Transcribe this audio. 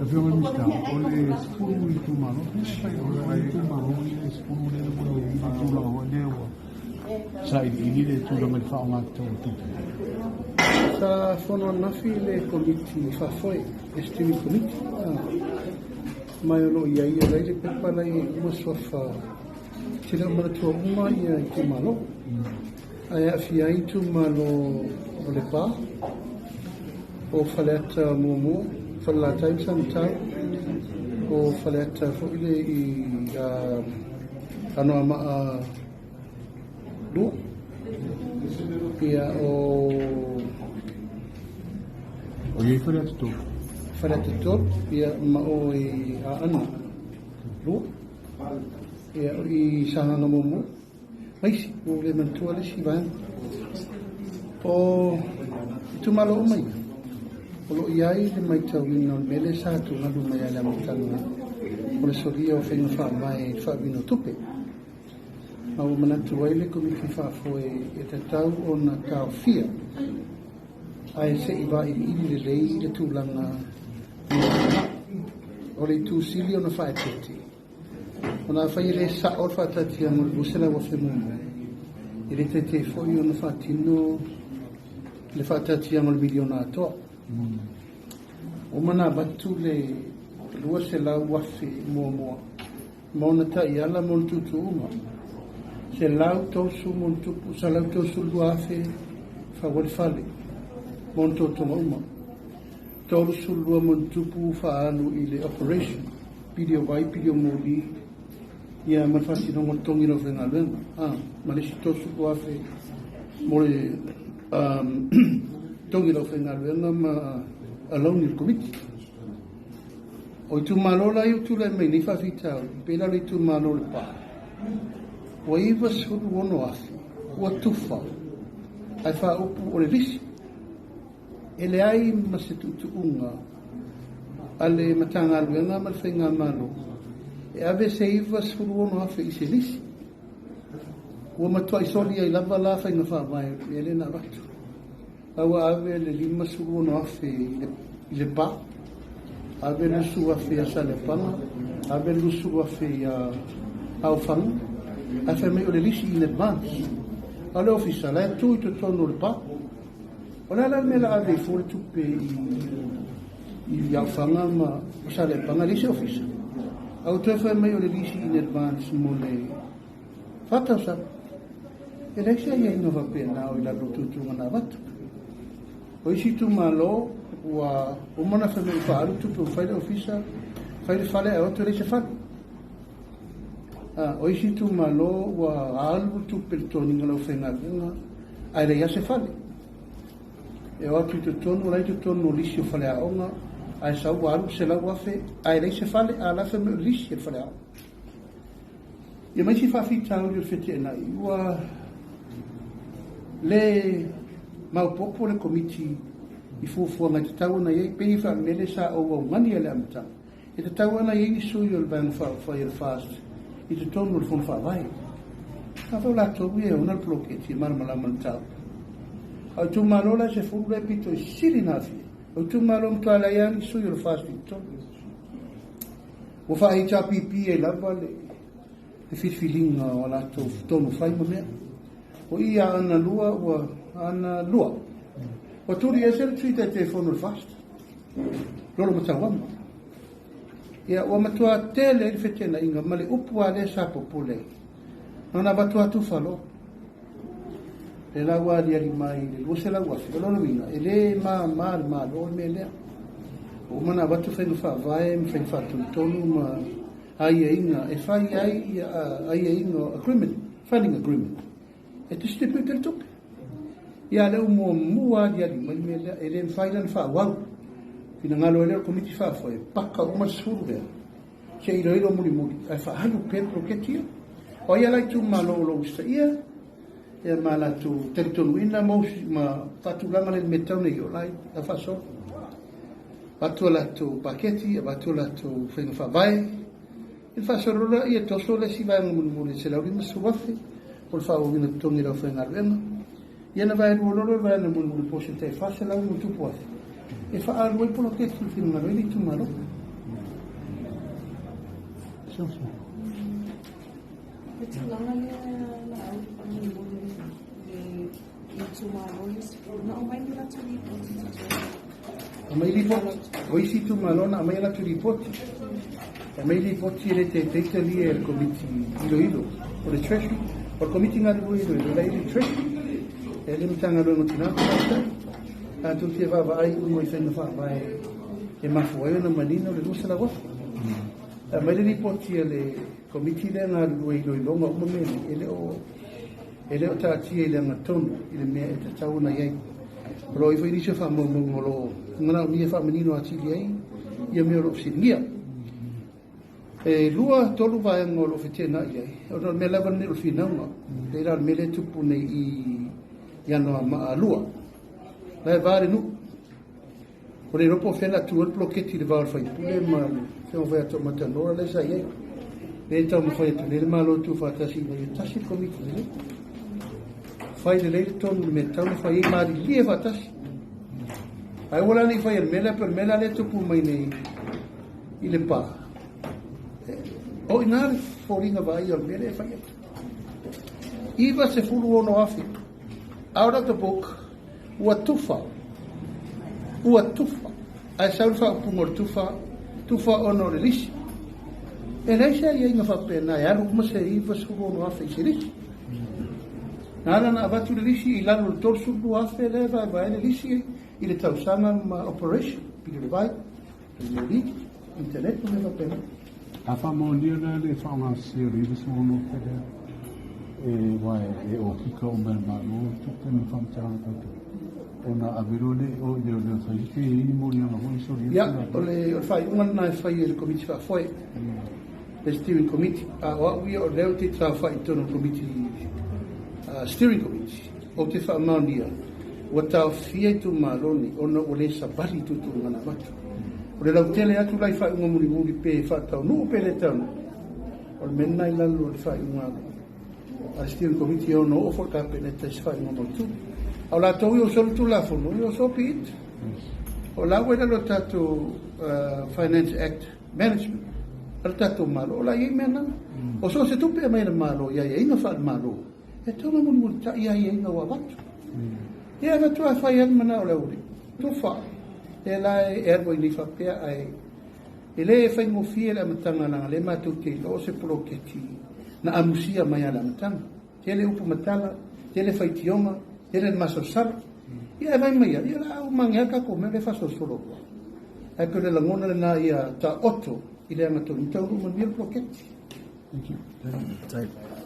Afioga i le Minisita, o le 10 itumalo, pe afai o le itumalo ia e 10 lea ua i ai le tulaga foi lea ua sailiili le tulaga i le faaaoga tatau o tupe. Sa fono ananafi le Komiti Faafoe, le Steering Committee, ma o lo o i ai, o la e i le pepa la e i ai uma suafa, ou te le o manatua uma itumalo, ae aafia ai itumalo o Lepa, o Faleata 1, Falelatai ma Samatau, o Faleata foi lea i Anoamaa 2, ia o O i ai Faleata 3. Faleata 3, ia ma o i Aana 2, ia o i Sagaga 1, ma isi, ua ou le manatua le isi vaega. O itumalo uma ia, o lo o i ai le matauina o le mea lea sa atugalu mai lava i le amataga o le solia o faiga faavae i le faaaluina o tupe. Ma ua manatu ai le Komiti Faafoe e tatau ona taofia ae se i vailiili lelei le tulaga mo le lumanai. O le itu sili ona faaeteete, ona afai e le sao le faataatiaga o le $200,000 muamua, e le taitai foi ona faatino le faataatiaga o le miliona atoa. Ua uma ona avatu le $200,000 muamua ma ona taiala ma ona tuutuuga, 130 ma ona tupu, $132,000 fau ai le fale ma ona totoga uma, 32 ma ona tupu faaalu i le operation, pili o vai, pili o moli, ia ma le faatinoga o totogi o le aufaigaluega, ma le isi $32,000 mo le totogi o le aufaigaluega ma alauni o le Komiti. O itumalo la ia ua tulai mai nei faafitauli, pei la o le itumalo o Lepa, ua $96,000 ua tufa ae faaupu o le lisi. E leai ma se tuutuuga a le Matagaluega ma le Faigamalo e ave se $96,000 i se lisi. Ua matuai soli ai lava la faiga faavae o le mea lea na avatu. A ua ave le $56,000 i Lepa, ave le $20,000 ia Saleapaga, ave le $20,000 ia Aufaga, ae fai mai o le lisi in advance. A o le ofisa la e tu i totonu o Lepa. O le a la le mea o le a ave ai fua le tupe i Aufaga ma Saleapaga e leai se ofisa? A ua toe fai mai o le lisi in advance mo le 4 tausaga. E leai se aiaiga faapena o i lalo o tuutuuga na avatu. O isi itumalo ua uma ona fai mai ua faaalu tupe ua fai le ofisa, fai le fale ae o atu e leai se fale. O isi itumalo ua alu le tupe i le totogiina o le aufaigaluega ae leai lava se fale. E o atu i totonu, o la e i totonu o lisi o faleaoga, ae sau ua alu le $100,000 ae leai se fale, a o la e fai mai o le lisi a le faleaoga. Ia ma isi faafitauli o le feteenai, ua le maopoopo le Komiti i fuafuaga e tatau ona i ai, pei e faapea lea sa ou augani i le amataga, e tatau ona i ai ni sui o le Vaega Faaupufai a le FAST i totonu o le Fono Faavae. Afai o latou ia e ona le poloketi e malamalama i le mataupu. A o itumalo la e 10 lea e pito i sili ona aafia, o itumalo e matua leai lava ni sui o le FAST i totonu. Ua faa-HRPP ai lava le filifiliga o a latou tonu fai ma mea. O i a Aana 2, ua Aana 2. Ua tuli ese le Sui Taitaifono o le FAST, Lolo Matauama. Ia, ua matua tele ai le feteenaiga ma le upu lava lea sa popole ai. Na ona avatu lava tufa loa. Lea la ua aliali mai i le $200,000, o lona uiga, e le mama i le Malo le mea lea. Ua uma ona avatu faiga faavae ma faiga faatonutonu ma aiaiga e fai ai aiaiga o agreement, funding agreement, e distribute ai le tupe. Ia, a o lea ua muamua aliali mai le mea lea, e le mafai la ona faaauau. Finagalo ai lea o le Komiti Faafoe, paka uma le 10 lea, se i iloilo mulimuli, ae faaalu pea le poloketi ia. O ai la itumalo o lo o usitaia, ia ma latou talitonuina ma faatulaga le mea e tatau ona i ai, o la e faasolo. Avatu a latou paketi, avatu a latou faiga faavae, ia faasolo lea, ia toso le isi vaega mulimuli e $150,000 mo le faaauauina o totogi o le aufaigaluega. Ia ona vaelua loa lea o le vaega mulimuli po o se tai $400 ma ona tupu afe e faaalu ai poloketi e finagalo ai le itumalo. Siaosi. Le tulaga lea Laauli faamolemole le itumalo ia na aumai ni latou lipoti i totonu. Aumai lipoti, o isi itumalo na aumai a latou lipoti. Aumai lipoti e le taitai talia e le Komiti Iloilo o le Treasury. O le Komiti galulue iloilo la e i le Treasury e le Matagaluega o Tina ma Tamaitai. Tatou te vaavaai uma i faiga faavae e mafua ai ona manino le $200,000. Aumai le lipoti a le Komiti lea galulue i iloiloga uma mea nei, e le o taatia i le agatonu i le mea e tatau ona i ai. O lo o i ai foi nisi o faamaumauga o lo o manaomia e faamanino atili ai ia mea o lo o fesiligia. E 2, 3 vaega o lo o feteenai ai, ona o le mea lava lenei o le finauga, pei la o le mea lea e tupu nei i Anoamaa 2, la e va le nuu. Ua le iloa po o fea o le a tu ai le poloketi i le va o le sui usufono ma le Afioga foi ia Toamatanoa lea sa i ai. Lea e taumafai atu nei le Malo e tuufaatasi ina ia tasi le Komiti lelei. Fai lelei le tonu i le mea e tatau ona fai ai, malilie faatasi. Ae aua la ne i faia i le mea lea, pei o le mea la lea e tupu mai nei i Lepa. O i ina le foliga vaaia o le mea lea e fai ai. $96,000 out of the book ua tufa, ua tufa, ae sau le faaupuga o le tufa, tufa ona o le lisi. E leai se aiaiga faapena e alu uma se $96,000 i se lisi. Na ala ona avatu le lisi i lalo o le $32,000 lea e vaevae ai le lisi i le tausaga ma operation, pili o le vai, le moli, internet ma mea faapena. A faamaonia la le faaaogasese o le 96,000 lea, aua e okika uma e le Malo tupe ma faamatalaga tau tupe, ona ave loa lea i o i leoleo e fai ai, pe i ai ni moliaga foi e solia Ia, o le faaiuga lena e fai e le Komiti Faafoe, le Steering Committee. A o au ia o lea ou te saofai i totonu o le Komiti, Steering Committee, ou te faamaonia ua taofia itumalo nei ona ua le savali i tuutuuga na avatu. O le lautele atu la i faaiuga mulimuli pe faataunuu pe le taunuu, o le mea lena i lalo o le faaiuga a le Steering Committee e ono oo foi le Kapeneta i se faaiuga mautu. A o latou ia ua soli Tulafono, ia so be it. O la ua i lalo o le tatou Finance Act Management a le tatou Malo, o la e i ai mea na. O so o se tupe e aumai e le Malo i aiaiga faale-Malo, e tatau ona mulimulitai i aiaiga ua avatu. Ia e avatu lava e fai ai le manao o le aualii. Tufa, lea la e alu ai nei faapea, ae e le faigofie le amataga leaga o lea matou te iloa o se poloketi na amusia mai lava i le amataga. Tele upu ma tala, tele faitioga, tele le masalosalo. Ia e vai mai lava, ia o le a uma ane lava le tatou mea lea e faasolosolo atu ai. Ae pei o le lagona lena ia taoto i le agatonu, taunuu manuia le poloketi. Thank you.